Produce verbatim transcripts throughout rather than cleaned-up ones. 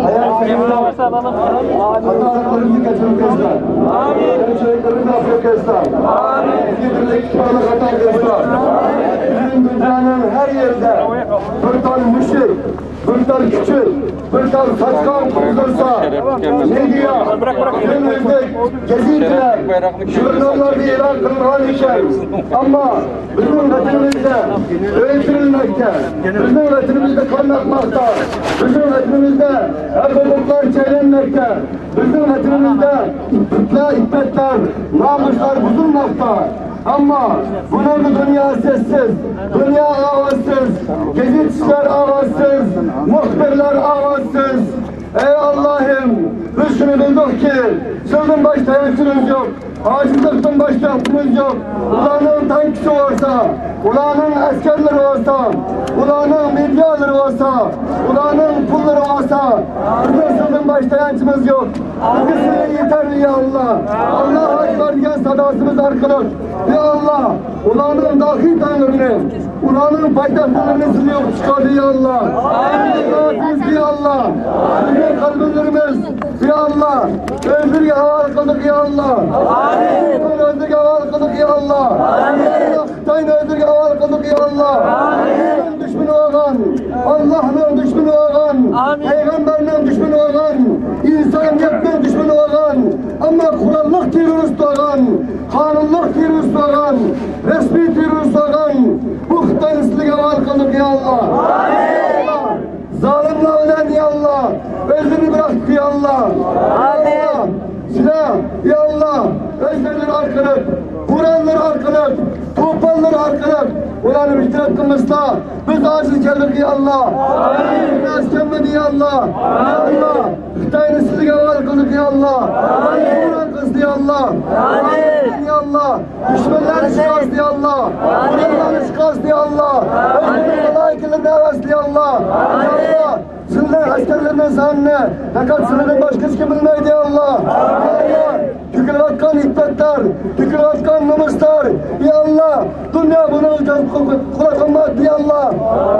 ھايات سۆيۈملەر، خاتالىقلىرىمىزنى كەچۈرۈپ قويسۇن. ھەمشىرىلىرىمىزنى ئەپۇ قىلسۇن. بىزگە بىرلىك ئىتتىپاقلىق ئاتا قىلسۇن. بۈگۈن دۇنيانىڭ ھەر يېرىدە بىر تال مۈشۈك، بىر تال كۈچۈك، بىر تال ساچقان قۇتۇلسا، مېدىيا، تېلېۋىزور، گېزىتلەر، ژۇرناللاردا ئېلان قىلىنغان ئىكەن. ئەمما بىزنىڭ ۋەتىنىمىزدە ئۆلتۈرۈلمەكتە، بىزنىڭ ۋەتىنىمىزدە قان ئاقماقتا، بىزنىڭ ۋەتىنىمىزدە ھەق ھوقۇقلار چەكلەنمەكتە، بىزنىڭ ۋەتىنىمىزدە ئىپپەتلەر، ئىپپەتلەر، نامۇسلار بۇزۇلماقتا. ئەمما بۇنىڭغا دۇنيا سەسسىز، دۇنيا ئاۋازسىز، گېزىتچىلەر ئاۋازسىز، مۇخبىرلار ئاۋازسىز. ئەي ئاللاھىم، بىز شۇنى بىلدۇقكى، سىزدىن باشقا تايانچىمىز يوق. ئاجىزلىقتىن باشقا گېپىمىز يوق. ئۇلارنىڭ تانكىسى بولسا، ئۇلارنىڭ ئەسكەرلىرى بولسا، ئۇلارنىڭ مېدىيالىرى بولسا، ئۇلارنىڭ پۇللىرى بولسا، بىزنىڭ سىزدىن باشقا تايانچىمىز يوق. بىزگە سىلەر يېتەرلىك، يا ئاللا. ئاللاھۇ ئەكبەر دېگەن ساداسىمىز ئارقىلىق، يا ئاللا، ئۇلارنىڭ داخىي تاغلىرىنى، ئۇلارنىڭ پايتەختلىرىنى سىلەر يوققا چىقاردى، يا ئاللا. يا ئاللا، بىزنىڭ قەلبلىرىمىز، يا ئاللا، ئۆزلىرىگە ھاۋالە قىلدۇق، يا ئاللا. ئۆزلىرىگە ھاۋالە قىلدۇق، يا ئاللا. خىتاينى ئۆزلىرىگە ھاۋالە قىلدۇق، يا ئاللا. دۈشمىنى بولغان، ئاللاھنىڭ دۈشمىنى بولغان، پەيغەمبەرنىڭ دۈشمىنى بولغان، ئىنسانىيەتنىڭ دۈشمىنى بولغان، ئەمما قوراللىق تېررورىست بولغان، قانۇنلۇق تېررورىست بولغان، رەسمىي تېررورىست بولغان بۇ خىتاينى سىلەرگە ھاۋالە قىلدۇق، يا ئاللا. زالىملار بىلەن، يا ئاللا، ئۆزىنى بىراقتى، يا ئاللا. ئامىن. سىلەر، يا ئاللا، ئۆزلىرى ئارقىلىق، بورانلار ئارقىلىق، توپانلار ئارقىلىق ئۇلارنى بىتەرەپ قىلمىسىلا، بىز ئاجىز كەلدۇق، يا ئاللا. بىز كەلمىدى، يا ئاللا. يا ئاللا، خىتاينى سىلەرگە ھاۋالە قىلدۇق، يا ئاللا. بوران قىلسا، يا ئاللا. يا ئاللا، دۈشمەنلەرنى شىكاستى، يا ئاللا. بورانلارنى شىكاستى، يا ئاللا. مالايىكىلەرنى ئەۋەستى، يا ئاللا. يا ئاللا، سىلەر ئەسكەرلەرنىڭ سانىنى پەقەت سىلەردىن باشقا ھېچكىم بىلمەيدۇ، يا ئاللا. يا ئاللا، تۆكۈلۈۋاتقان ئىپپەتلەر، تۆكۈلۈۋاتقان نومۇسلار، يا ئاللا، دۇنيا بۇنىڭغا قۇلاق سالمايدۇ، يا ئاللا.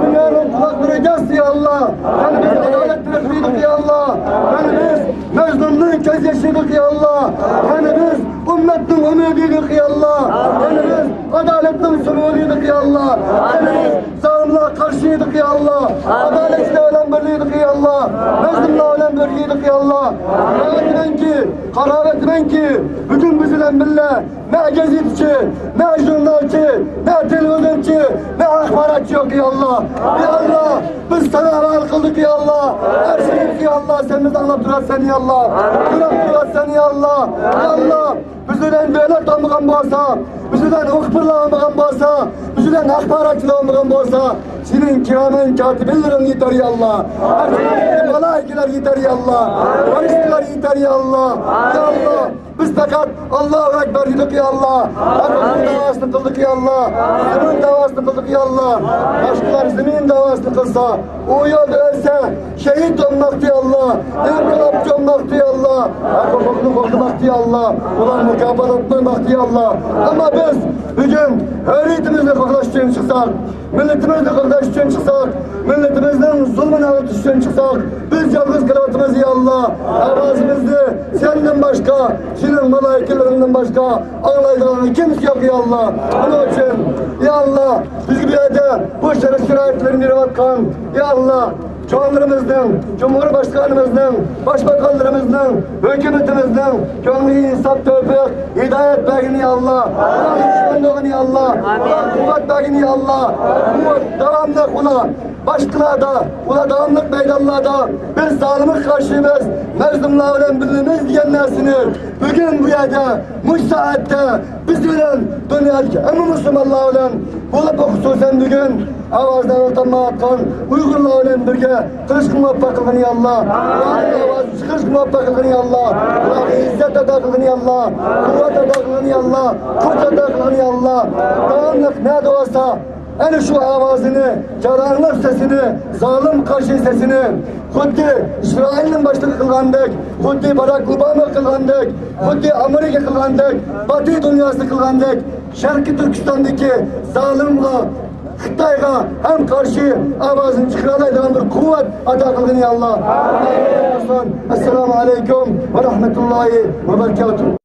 دۇنيانىڭ قۇلاقلىرى كەسسە، يا ئاللا. يەنە بىز ئادالەت تەرەپلىدۇق، يا ئاللا. يەنە بىز مەزلۇمنىڭ كۆز يېشىدۇق، يا ئاللا. يەنە بىز ئۈممەتنىڭ ئۈمىدىدۇق، يا ئاللا. يەنە بىز ئادالەتنىڭ سۈمۈرىدۇق، يا ئاللا. يەنە بىز زالىملارغا قارشى ئىدۇق، يا ئاللا. ئادالەتچىلەر بىلەن بىرلىك ئىدۇق، يا ئاللا. مەزلۇملار بىلەن بىرلىك ئىدۇق، يا ئاللا. قاراۋاتىمەنكى، قاراۋاتىمەنكى، بۈگۈن بىز بىلەن بىللە نە گېزىتچى، نە ژۇرنالچى، نە تېلېۋىزىيونچى، نە ئاخباراتچى يوق، يا ئاللا. يا ئاللا، بىز ساڭا ھاۋالە قىلدۇق، يا ئاللا. ئەرشىمىز، يا ئاللا، سەن بىزنى ئاڭلاپ تۇرۇۋاتىسەن، يا ئاللا. كۆرۈپ تۇرۇۋاتىسەن، يا ئاللا. يا ئاللا، بىز بىلەن دۆلەت بولمىغان بولسا، بىز بىلەن مۇخبىرلار بولمىغان بولسا، بىز بىلەن ئاخباراتچىلار بولمىغان بولسا، سېنىڭ كىرامەن كاتىبىنلىرىڭ يېتەر، يا ئاللا. مالايىكىلەر يېتەر، يا ئاللا. پەرىشتىلەر يېتەر، يا ئاللا. يا ئاللا، بىز پەقەت ئاللاھۇ ئەكبەر دېدۇق، يا ئاللا. ھەق ھوقۇق داۋاسىنى قىلدۇق، يا ئاللا. زېمىن داۋاسىنى قىلدۇق، يا ئاللا. باشقىلار زېمىن داۋاسىنى قىلسا، ئۇ يولدا ئۆلسە، شېھىت بولماقتا، يا ئاللا. ئىنقىلابچى بولماقتا، يا ئاللا. ھەق ھوقۇقنى قوغدىماقتا، يا ئاللا. ئۇلار مۇكاپاتلانماقتا، يا ئاللا. ئەمما بىز بۈگۈن ھۆرىيىتىمىزنى قوغداش ئۈچۈن چىقساق، مىللىتىمىزنى قوغداش ئۈچۈن چىقساق، مىللىتىمىزنىڭ زۇلمىنى ئاغرىتىش ئۈچۈن چىقساق، بىز يالغۇز قېلىۋاتىمىز، يا ئاللا. ئاۋازىمىزنى سەندىن باشقا، سېنىڭ مالايىكىلىرىڭدىن باشقا ئاڭلايدىغان كىمسە يوق، يا ئاللا. بۇنىڭ ئۈچۈن، يا ئاللا، بىزگە بۇ يەردە بۇ شەرت شارائىتلارنى بېرىۋاتقان، يا ئاللا، چوڭلىرىمىزنىڭ، جۇمھۇر باشقانىمىزنىڭ، باشباقانلىرىمىزنىڭ، ھۆكۈمىتىمىزنىڭ كۆڭلىگە ئىنساپ، تەۋپىق، ھىدايەت بەرگىن، يا ئاللا. ئۇلارغا ئىشەنگىن، يا ئاللا. ئۇلارغا قۇۋۋەت بەرگىن، يا ئاللا. بۇ داۋاملىق ئۇلار باشقىلاردا، ئۇلار داۋاملىق مەيدانلاردا بىز زالىمغا قارشىمىز، مەزلۇملار بىلەن بىللىمىز دېگەن نەرسىنى بۈگۈن بۇ يەردە، مۇشۇ سائەتتە بىز بىلەن دۇنيادىكى ھەممە مۇسۇلمانلار بىلەن بولۇپ، خۇسۇسەن بۈگۈن ئاۋازىنى ئاڭلىتالمايۋاتقان ئۇيغۇرلار بىلەن بىرگە قىلىشقا مۇۋەپپەق قىلغىن، يا ئاللا. ئۇلارنىڭ ئاۋازىنى چىقىرىشقا مۇۋەپپەق قىلغىن، يا ئاللا. ئۇلارغا ئىززەت ئاتا قىلغىن، يا ئاللا. قۇۋۋەت ئاتا قىلغىن، يا ئاللا. كۈچ ئاتا قىلغىن، يا ئاللا. داۋاملىق نەدە بولسا، ئەنە شۇ ئاۋازىنى، جاراڭلىق سېسىنى، زالىم قارشى سېسىنى، خۇددى ئىسرائىلنىڭ باشلىقى قىلغاندەك، خۇددى باراك ئوباما قىلغاندەك، خۇددى ئامېرىكا قىلغاندەك، باتىي دۇنياسى قىلغاندەك، شەرقىي تۈركىستاندىكى زالىمغا خىتايغا ھەم قارشى ئاۋازىنى چىقىرالايدىغان بىر قۇۋۋەت ئاتا قىلغىن، يا ئاللا. ئەسسالامۇ ئەلەيكۇم ۋە رەھمەتۇللاھى ۋە بەرىكاتۇھ.